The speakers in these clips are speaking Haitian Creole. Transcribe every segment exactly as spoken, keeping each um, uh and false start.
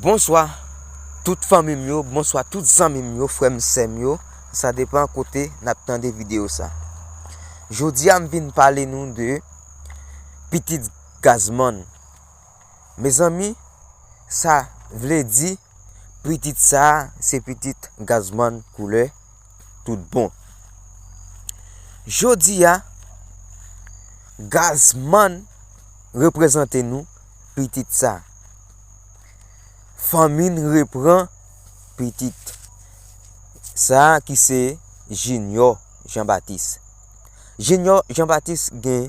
Bonswa tout fanmi m yo, bonswa tout zanmi m yo, frè m, sè m yo. Sa depann kote n ap tande videyo sa. Jodi a, m vin pale nou de pitit Gazman. Mezanmi, sa vle di pitit sa a se pitit Gazman koulè tout bon. Jodi a, Gazman reprezante nou pitit sa. Fanmi n repran pitit sa ki se Junior Jean Baptiste. Junior Jean Baptiste gen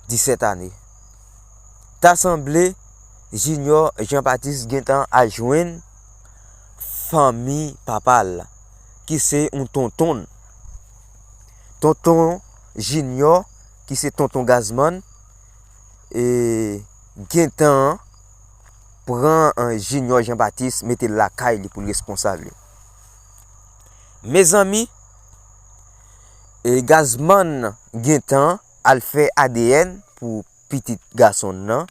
disèt ane. Ta sanble Junior Jean Baptiste gentan al jwenn fanmi papa l, ki se yon tonton l. Tonton Junior, ki se tonton Gazman, e, gentan pran, e, Junior Jean Baptiste, mete l lakay li pou l responsab li. Mezanmi, e, Gazman gentan al fè A D N pou pitit gason l nan.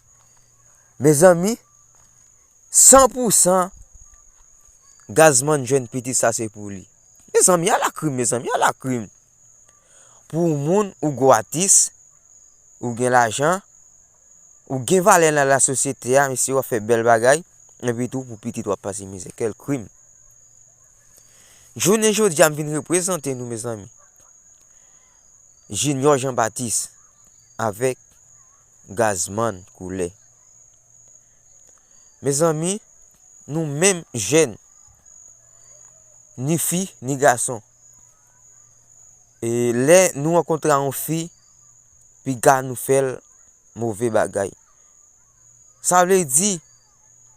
Mezanmi, san pou san Gazman jwenn pitit sa se pou li. Mezanmi, ala krim, mezanmi, ala krim. Pou yon moun, ou gwo atis, ou gen lajan, ou gen valè nan lasosyete a, mesye, w ap fè bèl bagay, epi tou pou pitit w ap pase mizè. Kèl krim! Jounen jodi a, m vin reprezante nou, mezanmi. Junior Jean Baptiste avèk Gazman koulè. Mezanmi, nou menm jèn, ni fi, ni gason, e lè nou rankontre a yon fi, piga nou fè l move bagay. Sa vle di,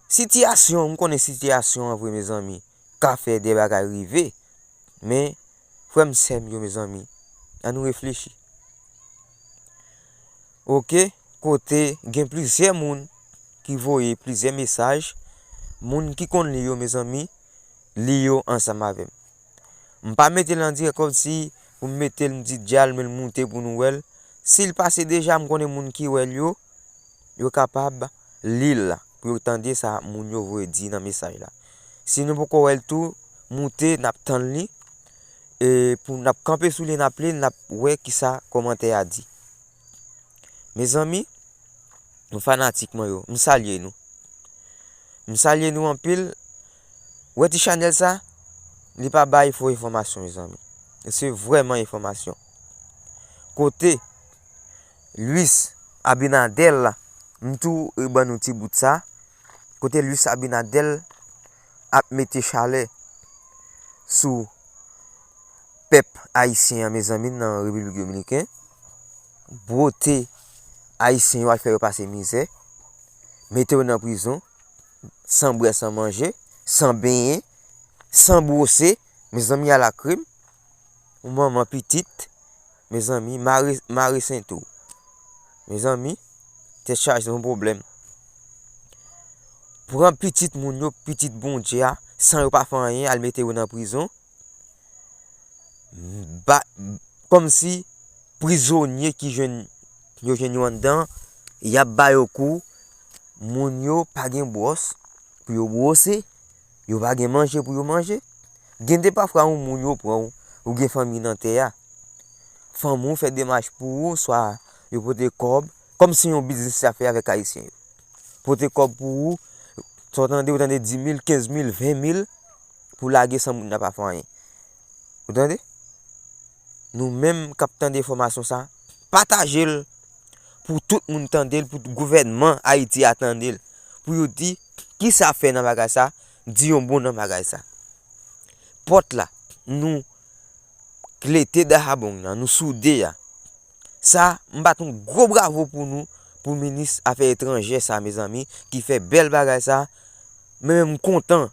sitiyasyon, m konnen sitiyasyon an vre, mezanmi, ka fè de bagay rive. Men, frè m, sè m yo, mezanmi, ann nou reflechi. Oke, kote gen plizyè moun ki voye plizyè mesaj, moun ki konn li yo, mezanmi, li yo ansanm avè m. M pa mete l an dirèk kòmsi pou m mete l, m di djal, men l moute pou nou wè l. Si l pase deja, m konnen moun ki wè l yo, yo kapab li l pou yo tande sa moun yo voye di nan mesaj la. Si nou poko wè l tou, moute, n ap tann li, e pou n ap kanpe sou li, n ap li l, n ap wè kisa kòmantè a di. Mezanmi, nou fanatik mwen yo, m salye nou. M salye nou anpil. Wè ti chanèl sa, li pa bay fo enfòmasyon, mezanmi. Se vrèman enfòmasyon. Kote Luis Abinader la, m tou ban nou ti bout sa. Kote Luis Abinader ap mete chalè sou pèp ayisyen an, mezanmi, nan Repiblik Dominiken. Bwote ayisyen yo al fè yo pase mizè, mete yo nan prizon, san bwè, san manje, san benyen, san bwose, mezanmi, ala krim, yon manman pitit, mezanmi, mare, mare sento. Mezanmi, tèt chaje, se yon pwoblèm. Pran pitit moun yo, pitit Bondye a, san yo pa fè anyen, al mete yo nan prizon. Ba, kòmsi prizonye ki jwenn, yo jwenn yo anndan, y ap ba yo kou, moun yo pa gen bwòs pou yo bwose, yo pa gen manje pou yo manje. Gen de pafwa yon moun yo pran w, ou gen fanmi nan tè a. Fanmi w fè demach pou ou, swa yo pote kòb, kòmsi yon biznis y ap fè avèk ayisyen yo. Pote kòb pou ou, sa w tande, ou tande di mil, kenz mil, ven mil, pou lage san moun nan pa fè anyen. Ou tande? Nou menm k ap tande enfòmasyon sa, pataje l pou tout moun tande l, pou gouvènman Ayiti a tande l, pou yo di kisa fè nan bagay sa, di yon mo nan bagay sa. Pòt la, nou klete Dajabong nan, nou soude a. Sa, m bat yon gwo bravo pou nou, pou minis afè etranjè sa, mezanmi, ki fè bèl bagay sa. Men, men m kontan.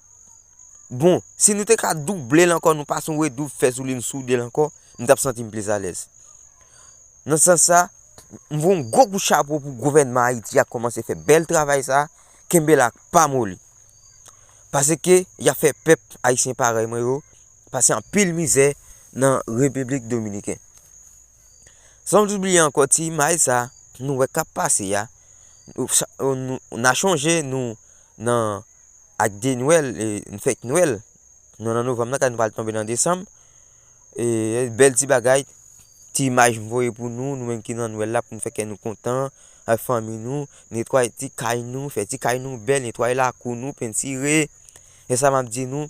Bon, si nou te ka double l ankò, nou pase yon redoub fè sou li, nou soude l ankò, m t ap santi m plis alèz. Nan sans sa, m voye yon gwo kout chapo pou gouvènman Ayiti a k kòmanse fè bèl travay sa, kenbe la, pa moli. Paske y ap fè pèp ayisyen parèy mwen yo pase anpil mizè nan Repiblik Dominiken. San bliye ankò ti imaj sa, nou wè k ap pase a, nou, nou, n a chonje, nou, nan ak de Nwèl, e, n fèt Nwèl. Nou nan novanm nan, kay nou pral tonbe nan desanm. E, bèl ti bagay, ti imaj m voye pou nou, nou menm ki nan Nwèl la, pou n fè kè nou kontan, ak fanmi nou, netwaye ti kay nou, fè ti kay nou bèl, netwaye lakou nou, pentire. E sa m ap di nou,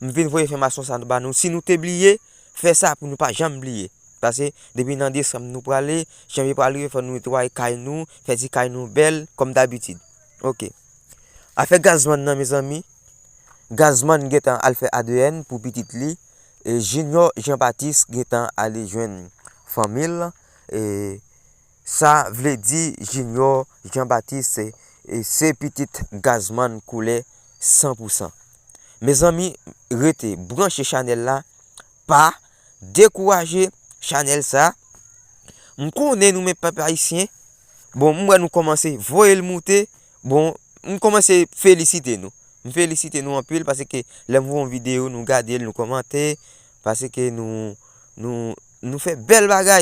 m vin voye enfòmasyon sa ba nou. Si nou te bliye, fè sa pou nou pa janm bliye. Paske depi nan desanm nou prale, janvye prale, fò nou netwaye kay nou, fè ti kay nou bèl, kòm dabitid. Oke. Afè Gazman nan, mezanmi, Gazman gentan al fè A D N pou pitit li, e Junior Jean Baptiste gentan ale jwenn fanmi l, e sa vle di Junior Jean Baptiste, e se pitit Gazman koulè san pou san. Mezanmi, rete branche chanèl la, pa dekouraje chanèl sa. M konnen nou menm pèp ayisyen, bon, m wè nou kòmanse voye l moute, bon, m kòmanse felisite nou. M felisite nou anpil paske lè m voye yon videyo, nou gade l, nou kòmante, paske nou, nou, nou fè bèl bagay.